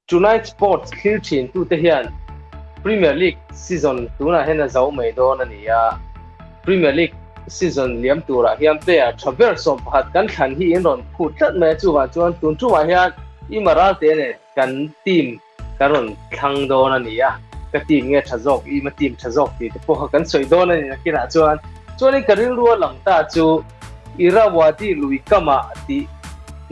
Tonight Sports thlir thin tute hian Premier League season tunah hian a zo mai dawn a ni a, Premier League season liam turah hian player tha ber 11 kan thlan hi in rawn phut tlat mai a, chuvang chuan tun tumah hian Ima Ralte nen kan team kan rawn thlang dawn a ni a, ka team nge tha zawk, Ima team tha zawk tih te pawh kha kan sawi dawn a ni nakinah chuan. Chuanin ka rilru a lang ta chu Irrawaddy lui kamah tih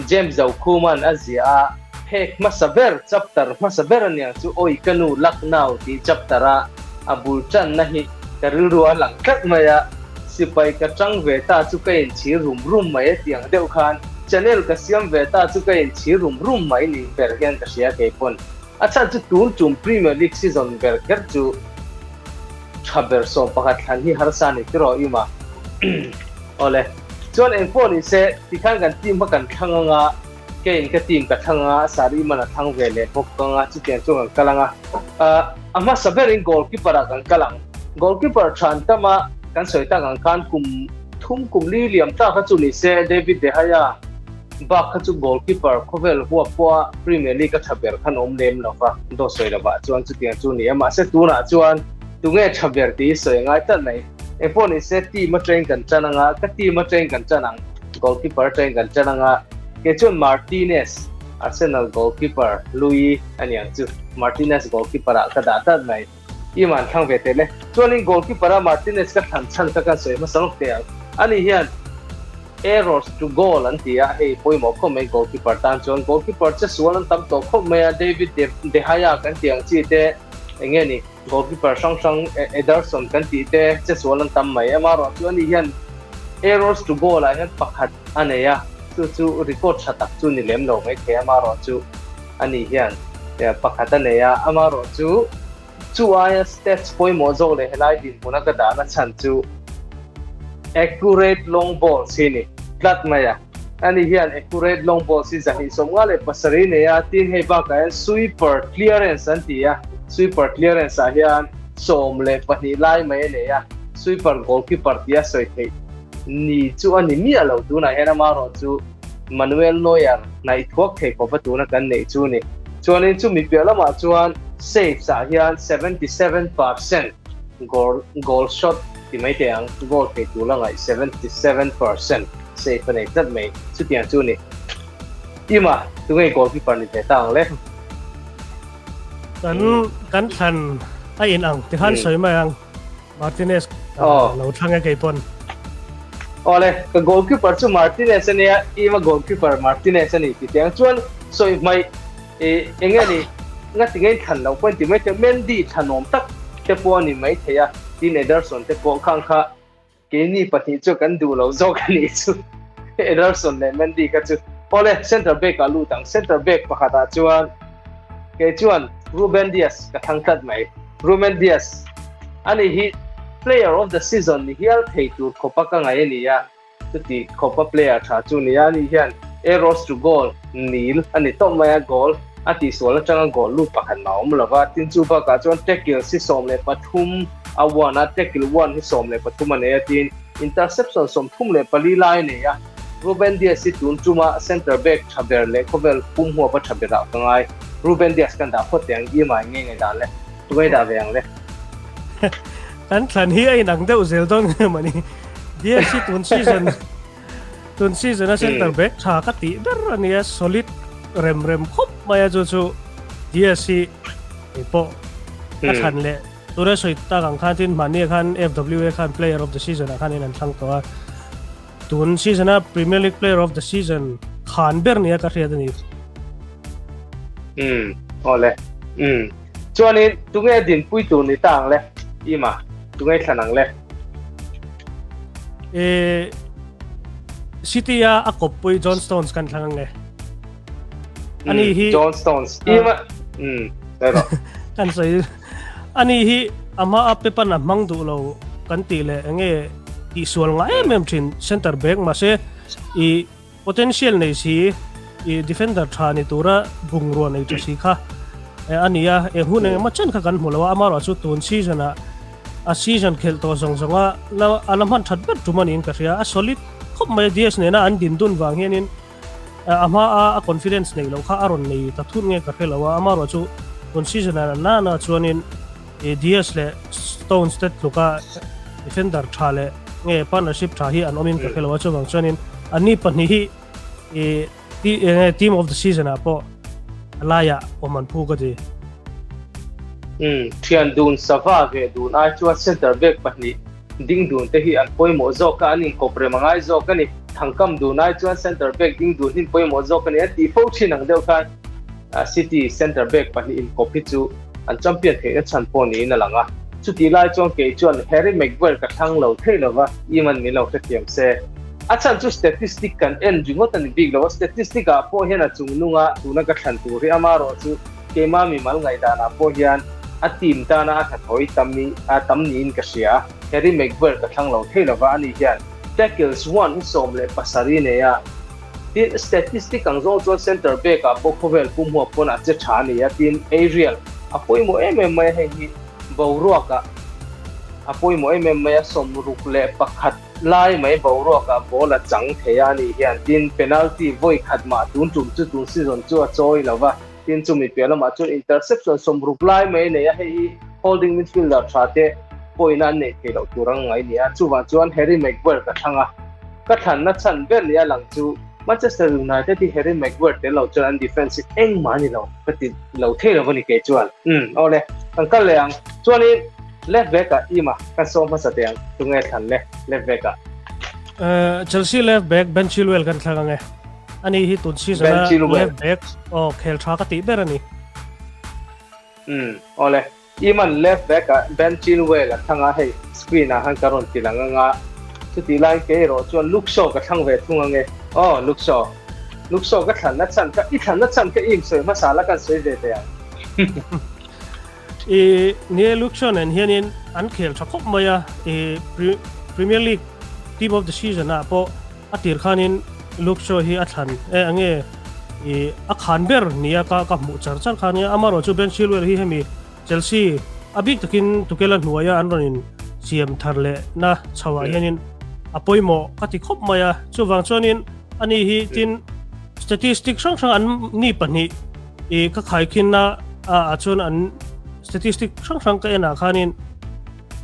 James Zokhuma'n a ziah a, Phek hmasa ber, chapter hmasa ber aniang chu Awi ka nu Lucknow tih chapter a a bul tanna hi ka rilru a lang tlat mai a, sipai ka tang ve ta chu ka inchhir rum rum mai a tih ang deuh khan channel ka siam ve ta chu ka inchhir rum rum mai ni ber hian ka hria kei pawn. A chhan chu tun tum Premier League season ber kher chu tha ber 11 thlan hi harsa ni tiraw Ima? Awle. Chuan engpawh ni se tikhan kan team kha kan thlang anga Keiin ka team ka thlang a, Sari man a thlang ve leh bawk ang a, chutiang chuan kan kal ang a. A hmasa berin goalkeeper ah kan kal ang. Goalkeeper than tam a kan sawi tak ang khan kum thum kum li liam ta kha chu ni se David De Gea bak kha chu goalkeeper khawvel huap pawha Premier League a tha ber khan awm lem lo va, dawt sawi lovah chuan chutiang chu ni a. Mahse tunah chuan tunge tha ber tih hi sawi a ngai tlat mai. Engpawh ni se team atangin kan tan ang a, ka team atangin kan tan ang, goalkeeper atangin kan tan ang a, kei chuan Martinez, Arsenal goalkeeper Louis a ni ang chu, Martinez goalkeeper ah ka dah tlat mai. I man thlang ve teh le. Chuanin goalkeeper a Martinez ka thlan chhan kha kan sawi hmasa lawk teh ang. Ani hian errors to goal an ti a, hei pawimawh khawp mai goalkeeper tan chuan goalkeeper che sual an tam tawh khawp mai a, David De Gea kan tih ang chi te eng nge ni, Goalkeeper hrang hrang Ederson kan tih te che sual an tam mai. Amaherawh chu ani hian errors to goal ah hian pakhat a nei a, chu chu record tha tak chu ni lem lo mai thei. Amaherawh chu ani hian pakhat a nei a, amaherawh chu chu aia stats pawimawh zawk leh helai dinhmuna ka dahna chhan chu accurate long balls hi ni tlat mai a. Ani hian accurate long balls hi 257 nei a, tin hei bakah hian sweeper clearance an ti a, sweeper clearance ah hian 12 lai mai a nei a, sweeper goalkeeper tia sawi theih ni chu a ni miah lo. Tunah hian amaherawh chu Manuel Neuer hnaih thuak thei khawpa tuna kan neih chu ni. Chuanin chumi piah lamah chuan saves ah hian 77% goal goal shot ti mai teh ang, goal thei tur la ngaih 77%. Safe a nei tlat mai, chutiang chu ni. Ima, tunge goalkeeper ni ve ta ang le? Kan kan thlan a in ang ti khan sawi mai ang. Martinez lo thlang e kei pawn. Awle, ka goalkeeper chu Martinez a nia, Ima goalkeeper Martinez a ni ti tiang chuan sawi hmaih e enge ni ngati nge in thlan loh pawh in ti mai thei a, Mendy thlanawm tak te pawh a ni mai thei a, tin Ederson te pawh khang kha Keini pahnih chu kan duh lo zawk a nih chu. Ederson leh Mendy kha chu. Awle, centre back ah lut ang. Centre back pakhat ah chuan kei chuan Ruben Dias ka thlang tlat mai. Ruben Dias ani hi player of the season ni hial thei tur khawpa ka ngaih a ni a. Chuti khawpa player tha chu ni a, ani hian errors to goal nil a ni tawp mai a, goal a tihsual atanga goal lut pakhat mah a awm lo va. Tin chu bakah chuan tackles hi 13 a one a, tackle one hi 13 a nei a tiin interception 34 lai a nei a. Ruben Dias hi tun tuma centre back tha ber leh khawvel pum huapa tha berah ka ngai. Ruben Dias kan dah phawt teh ang i mai nge nge dan le? Tunge dah ve ang le? Kan thlan hi a inang deuh zel dawn nge mawni? Dias hi tun season tun season a centre back tha ka tih ber a nia, solid rem rem khawp mai a chu chu Dias hi keipawh ka thlan leh. Tura sawi tak ang khan tin mahni khan FWA khan player of the season ah khan in an thlang tawh a. Tun season a Premier League player of the season khan ber nia ka hriat a ni. Um, awle. Um. Chuanin tunge dinpui tur ni ta ang le? Ima, tunge thlan ang le? E City a a kawppui John Stones kan thlang ang e. Ani hi John Stones. Ima, um, pero. Kan sawi Ani hi a hma a Pepan a hmang duh lo kan tih leh enge tihsual ngah em em thin centre back mahse i potential nei si i defender tha ni tura bungrua nei tha si kha a ni a eng hun eng emaw chen kha kan hmu lo a amaherawh chu tun season ah a season khelh tawh zawng zawng a la a la hman that ber tum a niin ka hria a solid khawp mai a Diaz nena an din dun vang hianin. A hma a a confidence neih loh kha a rawn nei ta thut nge ka hre lo a, amaherawhchu tun season ah na na chuanin Dias leh Stones te tluka defender tha leh nge partnership tha hi an awmin ka hre lo a, chuvang chuanin anni pahnih hi nge team of the season ah pawh a laiah awm an phu ka ti. Umm, thian dun sava ve dun ai chuan centre back pahnih ding dun te hi an pawimawh zawk a, an inkawp rem a ngai zawk a ni. Thangkam dun ai chuan centre back ding dun hi an pawimawh zawk a ni. An tih fo thin ang deuh khan City centre back pahnih inkawp hi chu an champion theihna chhan pawh niin a lang a. Chutih lai chuan kei chuan Harry Maguire ka thlang lo thei lo va, Iman min lo hrethiam se. A chhan chu statistic kan en ringawt a ni bik lo a, statistic ah pawh hian a chung nunga tuna ka thlan tur hi amaherawh chu keima mimal ngaihdanah pawh hian a team tana a hnathawih tam i a tam niin ka hria. Harry Maguire ka thlang lo thei lova ani hian tackles one hi 17 nei a, tin statistic ang zawng chuan centre back ah pawh khawvel pum huap pawn a che tha a ni a, tin aerial a pawimawh em em mai a, hei hi boruak ah a pawimawh em em mai a, 61 Lai mai boruakah ball a chang thei a nih hian tin penalty vawi khat mah tun tum chu tun season chu a chawi lo va, tin chumi piah lamah chuan interception 60 lai mai a nei a, hei hi holding midfielder tha te pawhin an neih theih loh tur ang ngai ni a, chuvang chuan Harry Maguire ka thlang a, ka thlanna chhan ber nia lang chu Manchester United hi Harry Maguire tel lo chuan an defence hi engmah a ni lo ka ti lo thei lo a ni kei chuan. Umm awle kan kal leh ang chuanin. Left back ah ima kan sawm hmasa teh ang tunge thlan le left back ah. Chelsea left back Ben Chilwell kan thlang ange. Ani hi tun season a left back oh khel tha ka tih ber ani. Awle Iman left back ah Ben Chilwell a thlang a hei screen ah khan ka rawn ti lang anga chutih lai kei erawh chuan Luke Shaw ka thlang ve thung ange. Aw Luke Shaw. Luke Shaw ka thlan na chhan ka i thlan na chhan ka im sawi hmasa la kan sawi ve teh ang. I nie Luke Shaw nen hianin an khel tha khawp mai a, i Premier League Team of the Season ah pawh a tir khanin Luke Shaw hi a thlan e ange i a khan ber nia ka ka hmuh char char kha nia amarawh chu Ben Chilwell hi hemi Chelsea a bik takin Tuchel-a hnuaia an rawn in siam thar leh na chho ah hianin a pawimawh ka ti khawp mai a, chuvang chuanin ani hi tin statistic hrang hrang an ni pahnih I ka khaikhinna ah chuan an statistic hrang hrang ka en ah khanin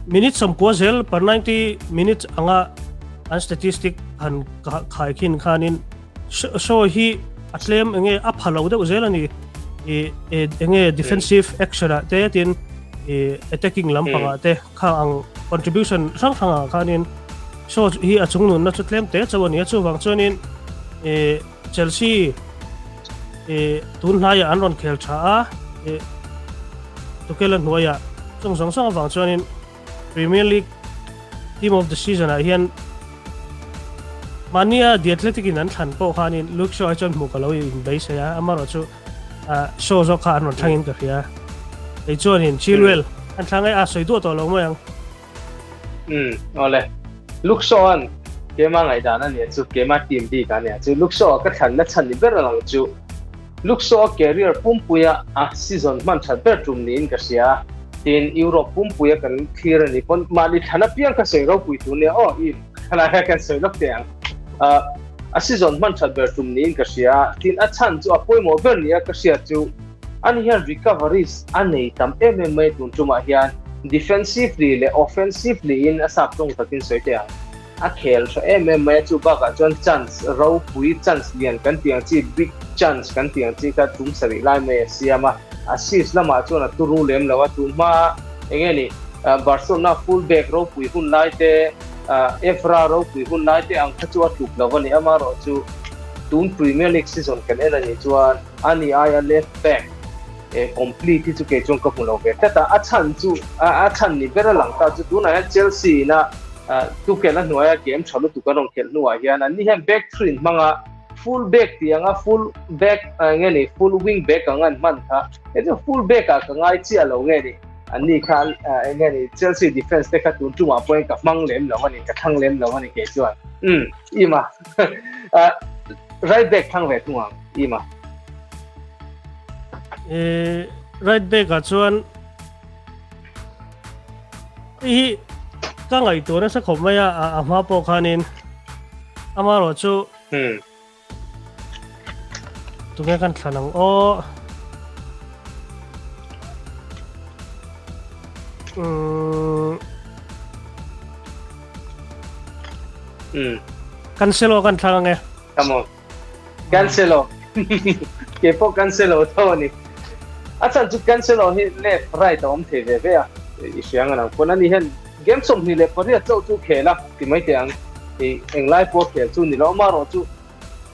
minute 90 zel per 90 minutes anga an statistic han khaikhin khanin show hi a tlem enge a pha lo deuh zel ani i enge defensive action ah te tin i attacking lampangah te kha ang contribution hrang hrang ah khanin show hi a chungnunna chu tlem te chauh ani a chuvang chuanin i Chelsea eh tun hnaiah an rawn khel tha a, eh Tuchel-a hnuaiah chung zawng zawng avang chuanin Premier League Team of the Season ah hian mahnia The Athletic in an thlan pawh khanin Luke Shaw ai chuan hmuh ka lo inbeisei a, amaherawhchu Shaw zawk kha an rawn thlangin ka hria. Kei chuanin Chilwell an thlang e a sawi duah tawh lo mai ang. Umm awle. Luke Shaw an keima ngaihdan a nia chu keima team bik a nia chu Luke Shaw a ka thlan na chhan ni ber ang chu Luke Shaw a career pumpuia a season hman that ber tum niin ka hria tin Europe pumpuia kan thlir a ni pawn mahni thlan apiang ka sawi ropui tur nia aw i khalai kan sawi lawk teh ang a season hman that ber tum niin ka hria tin a chhan chu a pawimawh ber nia ka hriat chu Ani hian recoveries a nei tam em em mai tun tumah hian defensively leh offensively in a sap tawng takin sawi teh ang. A khel tha em em mai a, chu bakah chuan chance ropui, chance lian kan tih ang chi, big chance kan tih ang chi kha tum sarih lai mai a siam a, assist lamah chuan a turu lem lo a, tun hma eng nge ni Barcelona full back ropui hun lai te, Evra ropui hun lai te ang kha chu a tluk lo a ni, amaherawhchu tun Premier League season kan en a nih chuan, A ni aia left back complete hi chu kei chuan ka hmu lo ve tlat a, a chhan chu a chhan ni ber a lang ta chu tunah hian Chelsea ina Tuchel a hnuaia game tha lutuk an rawn khelh hnuah hian an ni hian back three in hmang a, full back tih anga full back nge ni full wing back ang an hman kha hei chu full back ah ka ngai chiah lo nge ni an ni kha nge ni Chelsea defence te kha tun tumah pawhin ka hmang lem lo a ni ka thlang lem lo a ni kei chuan umm ima right back thlang ve thung ang. Ima. Eh, right back ah chuan hi ka ngaihtuah nasa khawp mai a a hma pawh khanin amarawh chu Tunge kan thlan ang aw. Um, Mm. Cancelo kan thlang ange. Come on. Cancelo. Ke pawh Cancelo tho ani. A chhan chu Cancelo hi left right a awm thei ve ve a. I hria ang anang pawn ani hian game 28 chauh chu khel a ti mai teh ang. I englai pawh khel chu ni lo amaherawh chu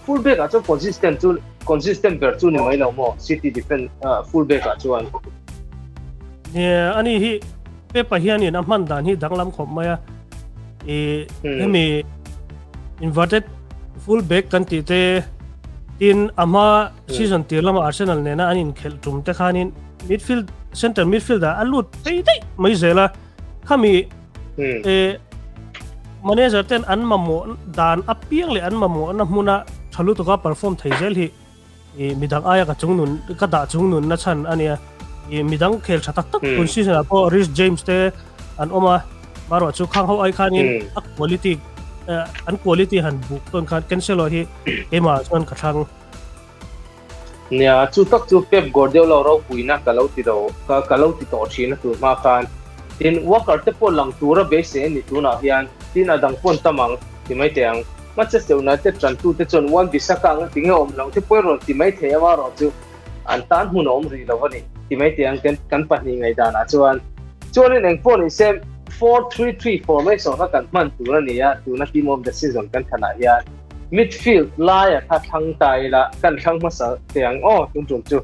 full back ah chuan consistent chu consistent ber chu ni mai lo maw City defense full back ah chuan. Nia ani hi Pep-a hianin a hman dan hi danglam khawp mai a. I hemi inverted full back kan tih te tin a hma season tir lama Arsenal nena an inkhelh tum te khanin midfield center midfield ah a lut phei daih mai zel a. Khami e manager ten an mamawh dan apiang leh an mamawhna hmuna tha lutuka perform thei zel hi I midang aia ka chung nun ka dah chung nun na chhan a nia. I midang khel tha tak tak tun season ah pawh Reece James te an awm a, marawh chu khang ho ai khanin a quality an quality han buk tawn khan Cancelo hi keimah chuan ka thlang. Nia, chu tak chu Pep Guardiola ropuina ka lo ti lo ka lo ti tawh thin a tur hma khan. Tin, Walker te pawh lang tura beisei a ni tunah hian, tin a dang pawn tam ang ti mai teh ang. Manchester United tantute chuan Wan Bissaka anga tinge awm lo te pawhin rawn ti mai thei amaherawhchu an tan hmun a awm rih lo a ni ti mai teh ang kan pahnih ngaihdanah chuan. Chuanin engpawh ni se 4-3-3 formation kha kan hman tur a ni a, tuna team of the season kan thanah hian midfield laia kha thlang ta ila kan thlang hmasa teh ang aw tun tum chu.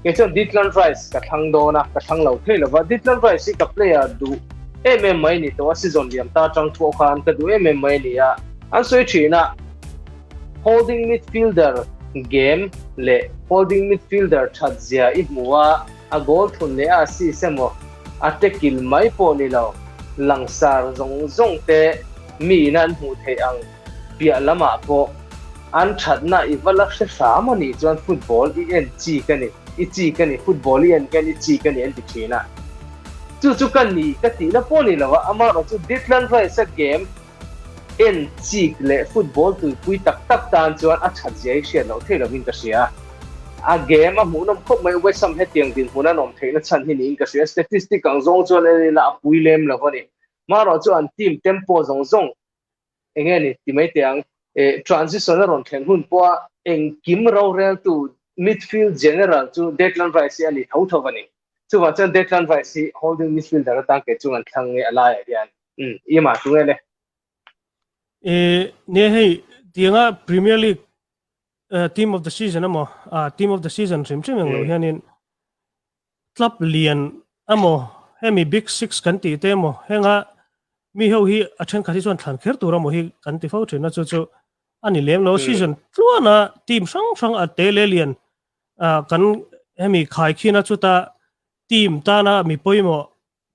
Kei chuan Declan Rice ka thlang dawn a, ka thlang lo thei lova, Declan Rice hi ka player duh em em mai ni tawh a, season liam ta atang pawh khan ka duh em em mai a ni a, an sawi thin a, holding midfielder game leh holding midfielder that zia i hmu a, a goal thun leh a assist emaw a tackle mai pawh ni lo, langsar zawng zawng te mi in an hmuh theih ang piah lamah pawh an thatna i va la hre hram a nih chuan football i en chi ka ni, i chi ka ni, football i en hian i chi ka ni an ti thin a. Chu chu ka ni ka tihna pawh ni lo a, amaherawh chu Declan Rice-a game en chik leh football tuipui tak tak tan chuan a that zia hi hriat loh theih lovin ka hria. A game a hmuhnawm khawp mai, West Ham hetiang dinhmun an awm theihna chhan hi niin ka hria. Statistic ang zawng chuan en ila a pui lem lo a ni. Amaherawh chu an team tempo zawng zawng eng nge ni ti mai teh ang, transition a rawn thlen hun pawha engkim roreltu midfield general chu Declan Rice hi a ni tho tho a ni. Chuvang chuan Declan Rice hi holding midfielder atan kei chung an thlang nge a laiah hian. Umm, i mah chu nge le? E, nia hei, tianga Premier League team of the season emaw, team of the season hrim hrim englo hianin Club lian emaw hemi big six kan tih te emaw henga mi ho hi a thenkhat hi chuan thlan kher tur emaw hi kan ti fo thin a chu chu a ni lem lo season tluana team hrang hrang a te leh lian kan hemi khai khin a chuta team tana mi pawimawh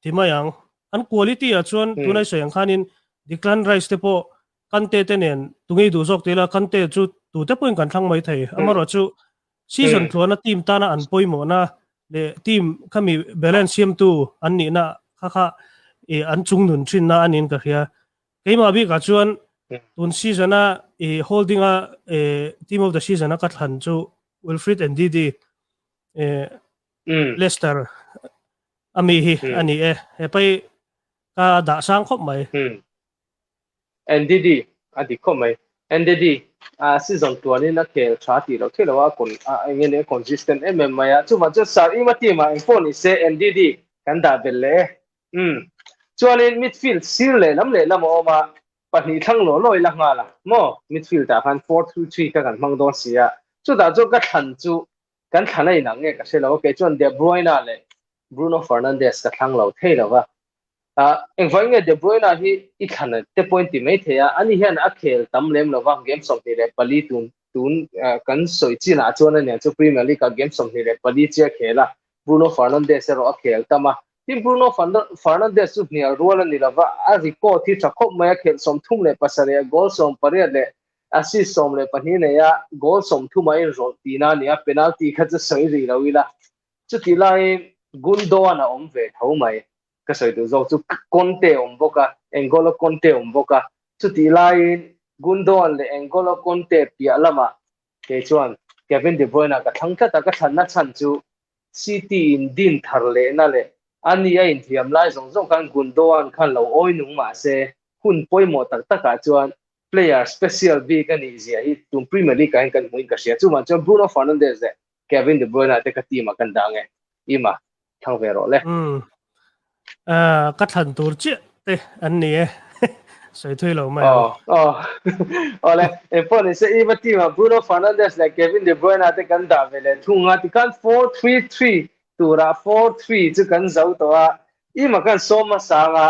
ti mai ang. An quality ah chuan tunai sawi ang khanin Declan Rice te pawh Kante te nen tungei duh zawk ti ila Kante chu tute pawhin kan thlang mai thei. Amaherawh chu season tluana team tana an pawimawhna leh team khami balance siamtu an nihna kha kha ih an chungnun thinna a niin ka hria. Keimah bikah chuan tun season a ih holding a ih team of the season a ka thlan chu Wilfried Ndidi ih Leicester a mi hi a ni e. He pai ka dah sang khawp mai. Ndidi a dik khawp mai. Ndidi a season tuanin a khel tha tih loh theih loh a, a eng nge ni a consistent em em mai a. Chuvang chuan Sir Ima team ah engpawh ni se Ndidi kan dah belh leh e. Umm. Chuanin midfield sir lehlam lehlam a awm a, pahnih thlang law law ila nghal a maw? Midfield ah khan 4-3-3 kha kan hmang dawn si a. Chutah chuan ka thlan chu kan thlan a inang nge ka hre lo a, kei chuan De Bruyne leh Bruno Fernandes ka thlang lo thei lo va. Engvangin nge De Bruyne hi i thlan te pawhin ti mai thei a, ani hian a khel tam lem lo va, game 24 tun tun kan sawi chinah chuan aniang chu Premier League ah game 24 chiah a khel a, Bruno Fernandes erawh a khel tam a. Tin, Bruno Fernandes chu hnial rual a ni lo va, a record hi tha khawp mai a, khelh 37 a goal 18 leh Assist 12 nei a, goal 30 a inrawlh tihna a ni a, penalty kha chu sawi rih lo ila. Chutih laiin Gundogan a awm ve tho mai. Ka sawi duh zawk chu Conte a awm bawk a, N'Golo Conte a awm bawk a. Chutih laiin Gundogan leh N'Golo Conte piah lamah kei chuan Kevin De Bruyne ka thlang tlat a, ka thlanna chhan chu City in din thar lehna leh ani a inthiam lai zawng zawng khan Gundogan khan lo awi nung mah se hun pawimawh tak takah chuan player special bik a nih zia hi tun Premier League ah hian kan hmuhin ka hria. Chuvang chuan Bruno Fernandes leh Kevin De Bruyne te ka team ah kan dah ang e. Ima, thlang ve rawh le. Umm. Ka thlan tur chiah te an ni e. Sawi thui lo mai ang. Aw, aw. Awle, engpawh ni se Ima team ah Bruno Fernandes leh Kevin De Bruyne te kan dah ve leh thung a. Tikhan 4-3-3 turah 4-3 chu kan zo tawh a. Ima khan sawm hmasa ang a,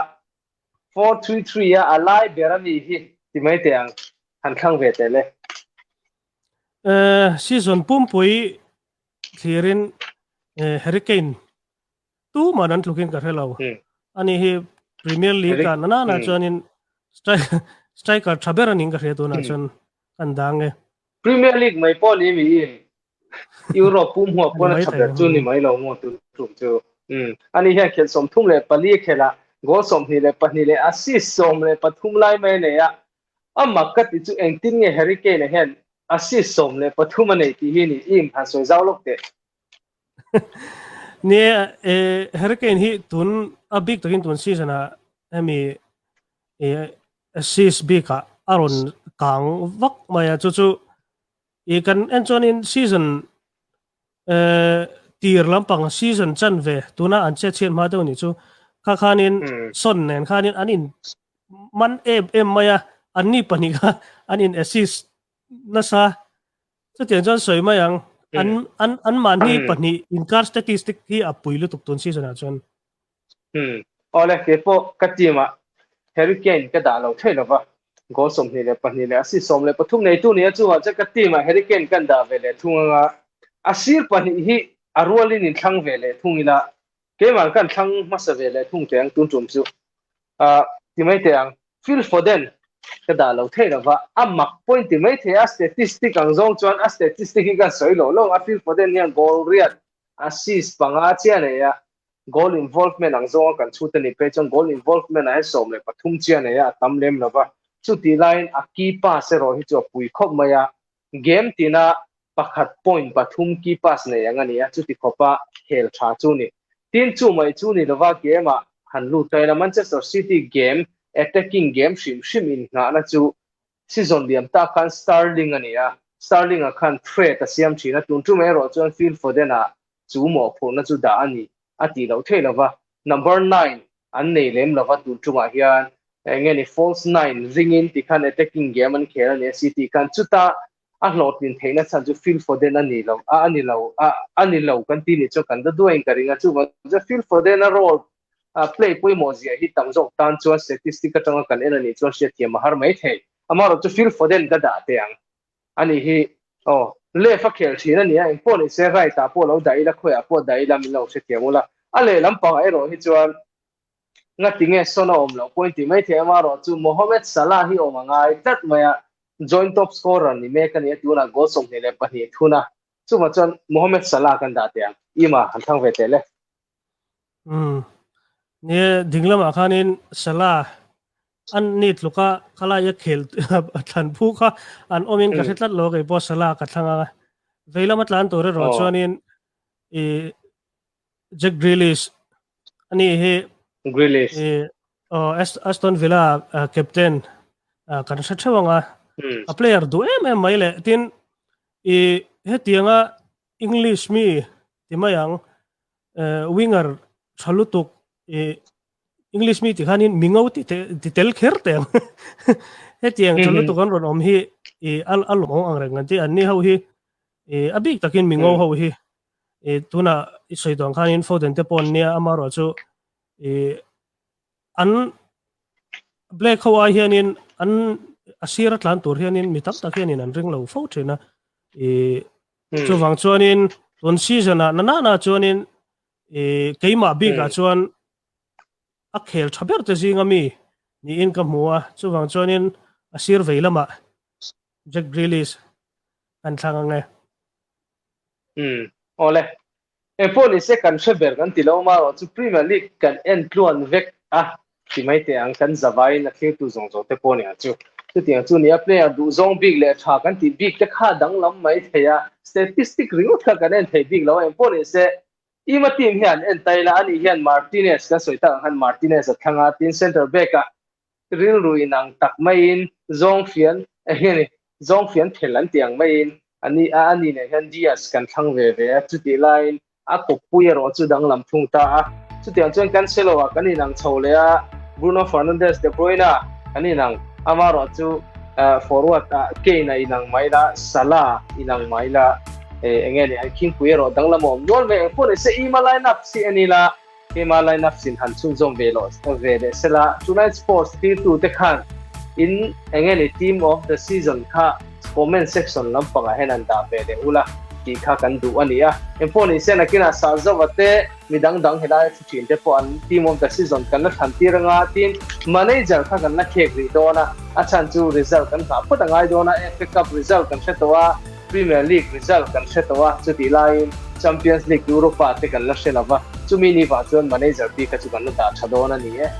4-3-3 a a lai ber a mi hi ti mai teh ang. Han thlang ve teh le. Season pumpui thlirin Harry Kane tuman an tlukin ka hre lo. Ani hi Premier League ah nana na chuanin striker tha ber aning ka hria tunah chuan kan dang e. Premier League mai pawh ni miin Europe pum huap pawn a tha ber chu ni mai lo maw tun tum chu. Ani hian khelh 34 khelh ah goal 22 leh assist 13 lai mai a nei a. A mak ka ti chu engtin nge Harry Kane a hian assist 13 a nei tih hi ni im han sawi zau lawk teh. Ni e, Harry Kane hi tun a bik takin tun season ah hemi assist bik ah a rawn kang vak mai a chu chu i kan en chuanin season tir lampang season chan ve tuna an che chhiat hma deuh ni chu kha khanin Son nen khanin an in man em em mai a an ni pahnih kha an in assist nasa chutiang chuan sawi mai ang an an an mahni pahnih inkar statistic hi a pui lutuk tun season ah chuan. Awle keipawh ka team ah Harry Kane ka dah lo thei lova goal 22 leh assist 13 neitu nia chungah chuan ka team ah Harry Kane kan dah ve leh thung anga a sir pahnih hi a rualin inthlang ve leh thung ila keimah kan thlang hmasa ve leh thung teh ang tun tum chu ti mai teh ang. Phil Foden ka dah lo thei lova, a mak point ti mai thei a, statistic ang zawng chuan a statistic hi kan sawi lo lo ang a, Phil Foden hian goal riat, assist panga chiah a nei a, goal involvement ang zawnga kan chhut a nih phei chuan goal involvement ah hian 13 chiah a nei a, a tam lem lova, chutih laiin a key pass erawh hi chu a pui khawp mai a, game tina pakhat point pathum key pass nei ang a ni a, chuti khawpa khel tha chu ni. Tin, chu mai chu ni lova game ah han lut ta ila, Manchester City game attacking game hrim hrim innghahna chu season liam tak khan Sterling a ni a, Sterling-a khan threat a siam thin a, tun tum erawh chuan Phil Foden-a chu mawhphurhna chu dah a ni a tih loh theih lova, number nine an nei lem lova tun tumah hian eng nge ni false nine ringin tikhan attacking game an khel a ni a City khan chuta a hlawhtlin theihna chhan chu Phil Foden a ni lo a a ni lo a a ni lo kan ti ni chuan kan la duaiin ka ring a chuvang chuan Phil Foden a role a play pawimawh zia hi tam zawk tan chuan statistic atanga kan en a nih chuan hriatthiam a har mai thei amaherawh chu Phil Foden ka dah teh ang a nih hi aw left a khel thin a ni a engpawh ni se right ah pawh lo dah ila khawiah pawh dah ila min lo hrethiam ula a lehlam pangah erawh hi chuan Ngati nge Son a awm loh pawhin tih mai thei amaherawh chu Mohamed Salah hi awm a ngai tlat mai a, joint top scorer ni mek a ni a, tunah goal 22 thun a, chuvang chuan Mohamed Salah kan dah teh ang, Ima han thlang ve teh le. Umm. Nia, ding lamah khanin Salah an ni tluka khalai a khel thlan phu kha an awmin ka hre tlat lo kei pawh Salah ka thlang a, vei lama tlan tur erawh chuanin i Jack Grealish ani hi Grealish oh Aston Villa captain kan hre theuh anga a player duh em em mai leh tin i hetianga English mi ti mai ang winger tha lutuk i English mi ti khanin mingo ti ti tel kher te ang hetiang tha lutuk an rawn awm hi i al al awm ang reng an ti anni ho hi i a bik takin mingo ho hi i tuna i sawi tawh ang khanin Foden te pawh an nia amaherawh chu i an Black ho ai hianin an a sir a tlan tur hianin mi tam tak hianin an ring lo fo thin a i chuvang chuanin tun season ah na na chuanin i keimah bikah chuan a khel tha ber te zinga mi niin ka hmu a chuvang chuanin a sir vei lamah Jack Grealish kan thlang ang e. Umm awle. Engpawh ni se kan hre ber kan ti lo marawh chu Premier League kan en tluan vek a ti mai teh ang kan zavaiin a thlirtu zawng zawng te pawh nia chu. Chutiang chu nia player duh zawng bik leh tha kan tih bik te kha danglam mai thei a, statistic ringawt kha kan en thei bik lo a, engpawh ni se Ima team hian en ta ila ani hian Martinez kan sawi tak ang khan Martinez a thlang a, tin centre back ah rilru inang tak maiin zawng fian eng nge ni zawng fian phel an tih ang maiin ani a ani nen hian Diaz kan thlang ve ve a, chutih laiin a kawppui erawh chu danglam thung ta a. Chutiang chuan Cancelo ah kan inang chho leh a, Bruno Fernandes, De Bruyne kan inang, amaherawh chu forward ah Kane a inang mai la, Salah inang mai la, eng nge ni an khingpui erawh danglam a awm nual mai. Engpawh ni se Ima line up si en ila, Ima line up sin han chhunzawm ve loh ve leh sela, Tonight Sports tirtute khan in eng nge ni team of the season kha comment section lampangah hian an dah ve leh ula tih kha kan duh a ni a. Engpawh ni se nakinah sah zauh te mi dang dang helai a thu thin te pawh an team of the season kan la thlan tir anga tin manager kha kan la khek rih dawn a, a chhan chu result kan nghah phawt a ngai dawn a, FA Cup result kan hre tawh a, Premier League result kan hre tawh a, chutih laiin Champions League Europa te kan la hre lo va, chumi ni vah chuan manager bik kha chu kan la dah tha dawn a ni e.